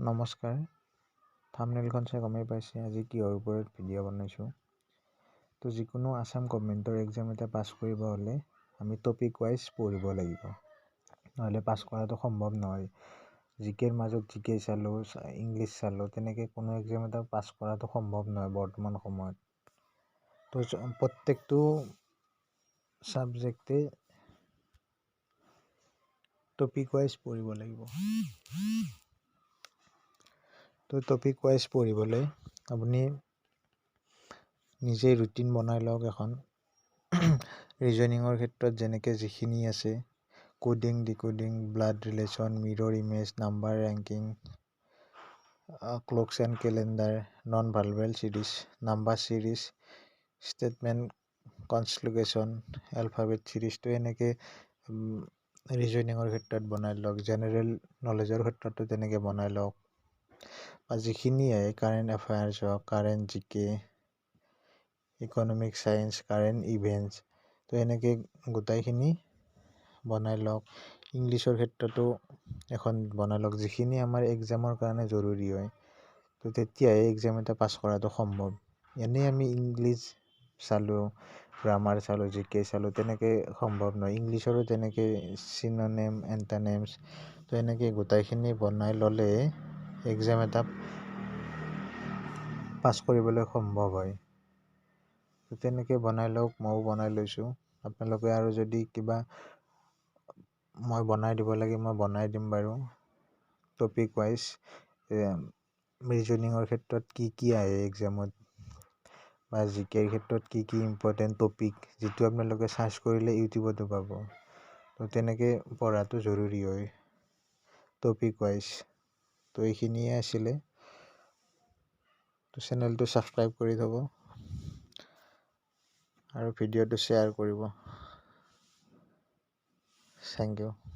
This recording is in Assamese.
নমস্কাৰ। থাম্বনেইলখন চাই গমেই পাইছে আজি কিহৰ ওপৰত ভিডিঅ' বনাইছোঁ। তো যিকোনো আছাম গভমেণ্টৰ এক্সাম এটা পাছ কৰিব হ'লে আমি টপিক ৱাইজ পঢ়িব লাগিব, নহ'লে পাছ কৰাটো সম্ভৱ নহয়। জি কেৰ মাজত জি কে চালোঁ, ইংলিছ চালোঁ, তেনেকৈ কোনো এক্সাম এটা পাছ কৰাটো সম্ভৱ নহয় বৰ্তমান সময়ত। তো প্ৰত্যেকটো ছাবজেক্টেই টপিক ৱাইজ পঢ়িব লাগিব। তো টপিক ৱাইজ পঢ়িবলৈ আপুনি নিজেই ৰুটিন বনাই লওক এখন। ৰিজনিঙৰ ক্ষেত্ৰত যেনেকৈ যিখিনি আছে, coding, decoding, blood relation, mirror image, number ranking, clocks and calendar, non verbal series, number series, statement construction, alphabet চিৰিজটো এনেকৈ ৰিজনিঙৰ ক্ষেত্ৰত বনাই লওক। জেনেৰেল নলেজৰ ক্ষেত্ৰতো তেনেকৈ বনাই লওক, বা যিখিনি আহে কাৰেণ্ট এফেয়াৰ্ছ হওক, current GK, economic science, current events, তো এনেকৈ গোটেইখিনি বনাই লওক। ইংলিছৰ ক্ষেত্ৰতো এখন বনাই লওক, যিখিনি আমাৰ এক্সামৰ কাৰণে জৰুৰী হয়। তো তেতিয়াহে এক্সাম এটা পাছ কৰাটো সম্ভৱ। এনেই আমি ইংলিছ চালোঁ, গ্ৰামাৰ চালোঁ, জি কে চালোঁ, তেনেকৈ সম্ভৱ নহয়। ইংলিছৰো তেনেকৈ চিন'নেম, এণ্ট'নেমছ, তো এনেকৈ গোটেইখিনি বনাই ল'লে এক্সাম এটা পাছ কৰিবলৈ সম্ভৱ হয়। তো তেনেকৈ বনাই লওক, ময়ো বনাই লৈছোঁ। আপোনালোকে আৰু যদি কিবা মই বনাই দিব লাগে, মই বনাই দিম বাৰু। টপিক ৱাইজ ৰিজনিঙৰ ক্ষেত্ৰত কি কি আহে এক্সামত, বা জি কেৰ ক্ষেত্ৰত কি কি ইম্পৰ্টেণ্ট টপিক, যিটো আপোনালোকে চাৰ্চ কৰিলে ইউটিউবতো পাব। তো তেনেকৈ পঢ়াটো জৰুৰী হয় টপিক ৱাইজ। তো এইখিনিয়ে আছিলে। তো চেনেলটো ছাবস্ক্ৰাইব কৰি থ'ব আৰু ভিডিঅ'টো শ্বেয়াৰ কৰিব। Thank you.